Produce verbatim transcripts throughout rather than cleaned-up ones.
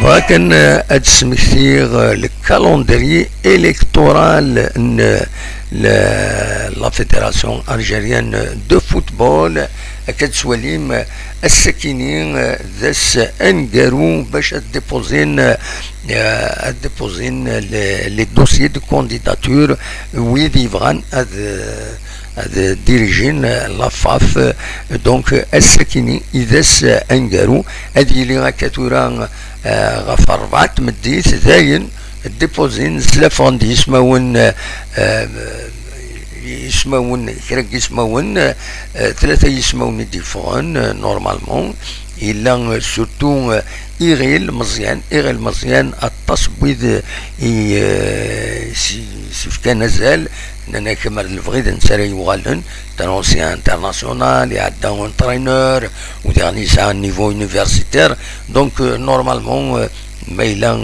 Akken ad d-smektiɣ le calendrier électoral n la Fédération Algérienne de Football. Akka d-twalim, ass-akini d ass aneggaru bac ad déposin, ad déposin les dossiers de candidature, wid yebɣan ad ad dirigin la FAF. Donc, ass-akini i d ass aneggaru. Ad yili akka tura ɣef rebɛa n tmeddit, dayen déposin, slafɣen-d yismawen, yismawen, kra n yismawen, tlata yismawen i d-yeffɣen normalement. Yella surtout iɣil Meẓyan, iɣil Meẓyan aṭas n wid i s-ifkan azal, nnan-ak mer d lebɣi d netta ara yuɣalen d un ancien international, iɛedda entraîneur, u diɣen yesɛa niveau universitaire. Donc, normalement, ma yella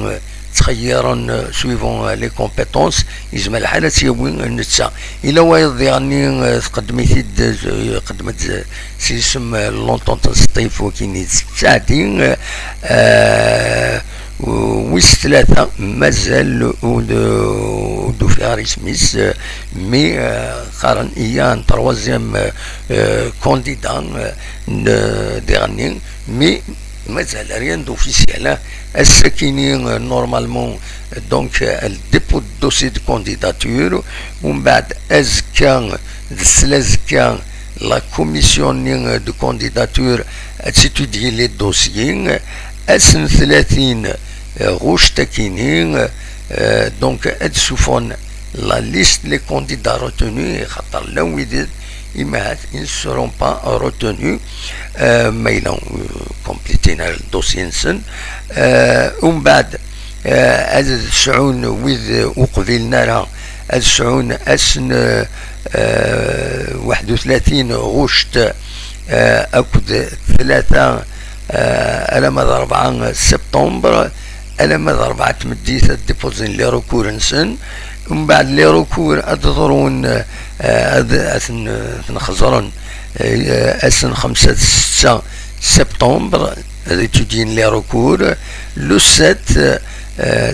ttxeyyiren suivant les compétences, yezmer lḥal ad tt-yawi netta. Yella wayeḍ diɣen tqeddem-it-id, tqeddem-d s yisem l'entente n Sṭif, wakin i d-tettɛeddi. Wis tlata mazal ur d-ufiɣ ara isem-is, mi qqaren il y a un troisième candidat diɣen, mi mazal rien d'officiel. Ass-akini normalement, donc, le dépôt de dossier de candidature, umbeɛd azekka d slazekka la commission-nni de candidature ad titudyi les dossiers. Ass n tlatin ɣuct akini, donc, ad d-ssuffɣen la liste les candidats retenus, xaṭer llan wid imahat ils ne seront pas retenus, ma yella complétin le dossier-nsen. Umbeɛd ad sɛun wid ur qbilen ara, ad sɛun ass n waḥed u tlatin ɣuct akked tlata alamma d rebɛa septembre, alamma d rebɛa tmeddit ad déposin les recours-nsen. Umbeɛd les recours ad ḍrun, ad ten-xeẓren ass n xemsa d setta septembre, ad étudyin les recours. Le sept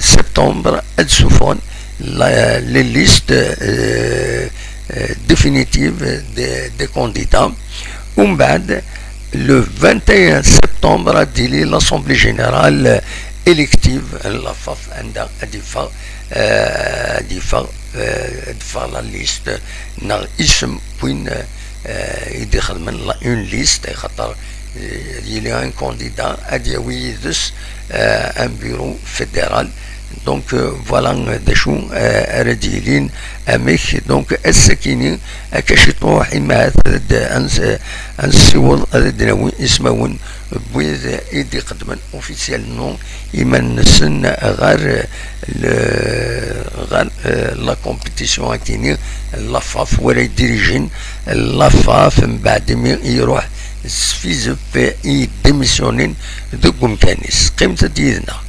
septembre ad ssuffɣen les listes définitives des candidats. Umbeɛd, le vingt et un septembre ad d-tili l'assemblée générale élective n la FAF, anda ad d-yeffeɣ, ad d-yeffeɣ, ad d-teffeɣ la liste neɣ isem n win i d-ixedmen une liste, xaṭer ad yili un candidat ad yawi yid-s un bureau fédéral. Donc, voilà d acu ara d-yilin amek. Donc, ass-akini akka ciṭuḥ, imahat ad nessiweḍ ad d-nawi ismawen n wid i d-iqeddmen officiellement iman-nsen ɣer ɣer la compétition akini, la FAF, wara yedirijin la FAF mbeɛd imi iruḥ s fizef i démissionnin deg umkan-is. Qqimet-d yid-neɣ.